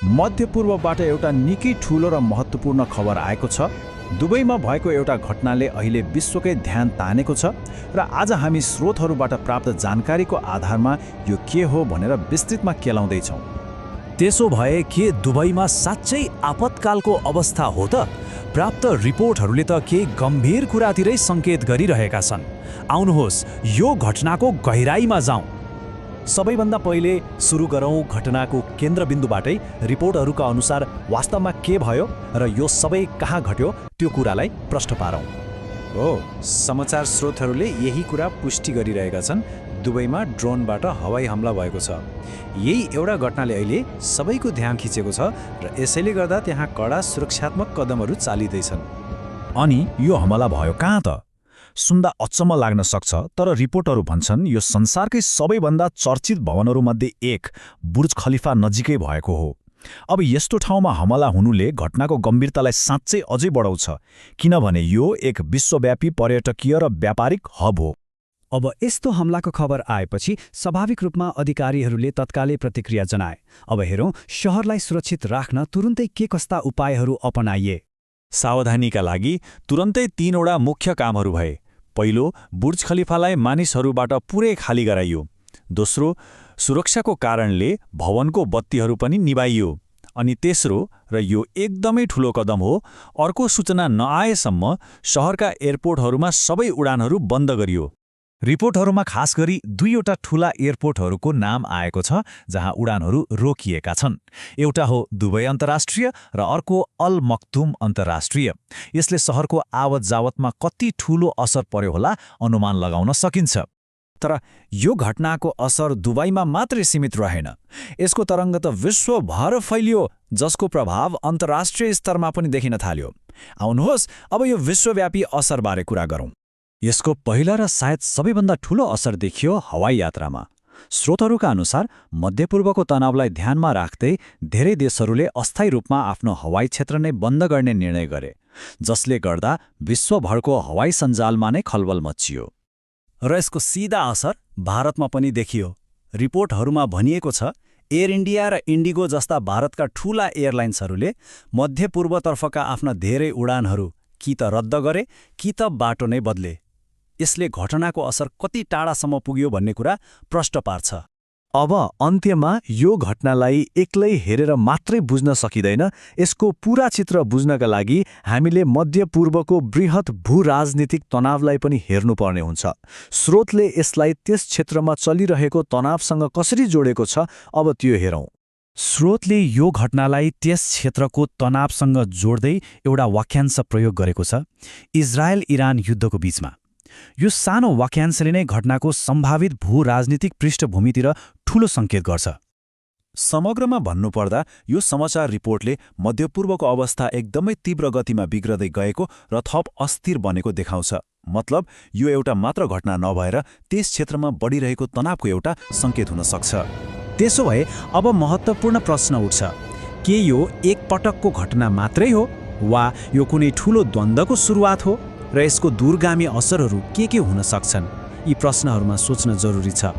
मध्यपूर्वबाट एउटा निकै ठूलो र महत्त्वपूर्ण खबर आएको छ। दुबईमा भएको एउटा घटनाले अहिले विश्वकै ध्यान तानेको छ र आज हामी स्रोतहरूबाट प्राप्त जानकारीको आधारमा यो के हो भनेर विस्तृतमा केलाउँदैछौँ। त्यसो भए के दुबईमा साँच्चै आपतकालको अवस्था हो त? प्राप्त रिपोर्टहरूले त के गम्भीर कुरातिरै सङ्केत गरिरहेका छन्। आउनुहोस् यो घटनाको गहिराईमा जाउँ। सबैभन्दा पहिले सुरु गरौँ घटनाको केन्द्रबिन्दुबाटै। रिपोर्टहरूका अनुसार वास्तवमा के भयो र यो सबै कहाँ घट्यो त्यो कुरालाई प्रश्न पारौँ। समाचार स्रोतहरूले यही कुरा पुष्टि गरिरहेका छन्। दुबईमा ड्रोनबाट हवाई हमला भएको छ। यही एउटा घटनाले अहिले सबैको ध्यान खिचेको छ र यसैले गर्दा त्यहाँ कडा सुरक्षात्मक कदमहरू चालिँदैछन्। अनि यो हमला भयो कहाँ त? सुन्दा अचम्म लाग्न सक्छ, तर रिपोर्टहरू भन्छन् यो संसारकै सबैभन्दा चर्चित भवनहरूमध्ये एक बुर्ज खलिफा नजिकै भएको हो। अब यस्तो ठाउँमा हमला हुनुले घटनाको गम्भीरतालाई साँच्चै अझै बढाउँछ, किनभने यो एक विश्वव्यापी पर्यटकीय र व्यापारिक हब हो। अब यस्तो हमलाको खबर आएपछि स्वाभाविक रूपमा अधिकारीहरूले तत्कालै प्रतिक्रिया जनाए। अब हेरौँ शहरलाई सुरक्षित राख्न तुरुन्तै के कस्ता उपायहरू अपनाइए। सावधानीका लागि तुरन्तै 3वटा मुख्य कामहरू भए। पहिलो, बुर्ज खलिफालाई मानिसहरूबाट पुरै खाली गराइयो। दोस्रो, सुरक्षाको कारणले भवनको बत्तीहरू पनि निभाइयो। अनि तेस्रो, र यो एकदमै ठूलो कदम हो, अर्को सूचना नआएसम्म शहरका एयरपोर्टहरूमा सबै उडानहरू बन्द गरियो। रिपोर्टहरूमा खास गरी 2वटा ठूला एयरपोर्टहरूको नाम आएको छ जहाँ उडानहरू रोकिएका छन्। एउटा हो दुबई अन्तर्राष्ट्रिय र अर्को अल मक्तुम अन्तर्राष्ट्रिय। यसले शहरको आवत जावतमा कति ठूलो असर पर्यो होला अनुमान लगाउन सकिन्छ। तर यो घटनाको असर दुबईमा मात्रै सीमित रहेन। यसको तरङ्ग त विश्वभर फैलियो, जसको प्रभाव अन्तर्राष्ट्रिय स्तरमा पनि देखिन थाल्यो। आउनुहोस् अब यो विश्वव्यापी असरबारे कुरा गरौँ। यसको पहिला र सायद सबैभन्दा ठूलो असर देखियो हवाई यात्रामा। स्रोतहरूका अनुसार मध्यपूर्वको तनावलाई ध्यानमा राख्दै धेरै देशहरूले अस्थायी रूपमा आफ्नो हवाई क्षेत्र नै बन्द गर्ने निर्णय गरे, जसले गर्दा विश्वभरको हवाई सञ्जालमा नै खलबल मच्चियो। र यसको सिधा असर भारतमा पनि देखियो। रिपोर्टहरूमा भनिएको छ एयर इन्डिया र इन्डिगो जस्ता भारतका ठूला एयरलाइन्सहरूले मध्यपूर्वतर्फका आफ्ना धेरै उडानहरू कि त रद्द गरे कि त बाटो नै बदले। यसले घटनाको असर कति टाढासम्म पुग्यो भन्ने कुरा प्रश्न पार्छ। अब अन्त्यमा यो घटनालाई एक्लै हेरेर मात्रै बुझ्न सकिँदैन। यसको पूरा चित्र बुझ्नका लागि हामीले मध्यपूर्वको बृहत भू-राजनीतिक तनावलाई पनि हेर्नुपर्ने हुन्छ। स्रोतले यसलाई त्यस क्षेत्रमा चलिरहेको तनावसँग कसरी जोडेको छ, अब त्यो हेरौँ। स्रोतले यो घटनालाई त्यस क्षेत्रको तनावसँग जोड्दै एउटा वाक्यांश प्रयोग गरेको छ, इजरायल-इरान युद्धको बीचमा। यो सानो वाक्यांशले नै घटनाको सम्भावित भू-राजनीतिक पृष्ठभूमितिर ठूलो सङ्केत गर्छ। समग्रमा भन्नुपर्दा यो समाचार रिपोर्टले मध्यपूर्वको अवस्था एकदमै तीव्र गतिमा बिग्रदै गएको र थप अस्थिर बनेको देखाउँछ। मतलब यो एउटा मात्र घटना नभएर त्यस क्षेत्रमा बढिरहेको तनावको एउटा सङ्केत हुन सक्छ। त्यसो भए अब महत्त्वपूर्ण प्रश्न उठ्छ, के यो एक पटकको घटना मात्रै हो वा यो कुनै ठूलो द्वन्द्वको सुरुवात हो र यसको दूरगामी असरहरू के हुन सक्छन्? यी प्रश्नहरूमा सोच्न जरुरी छ।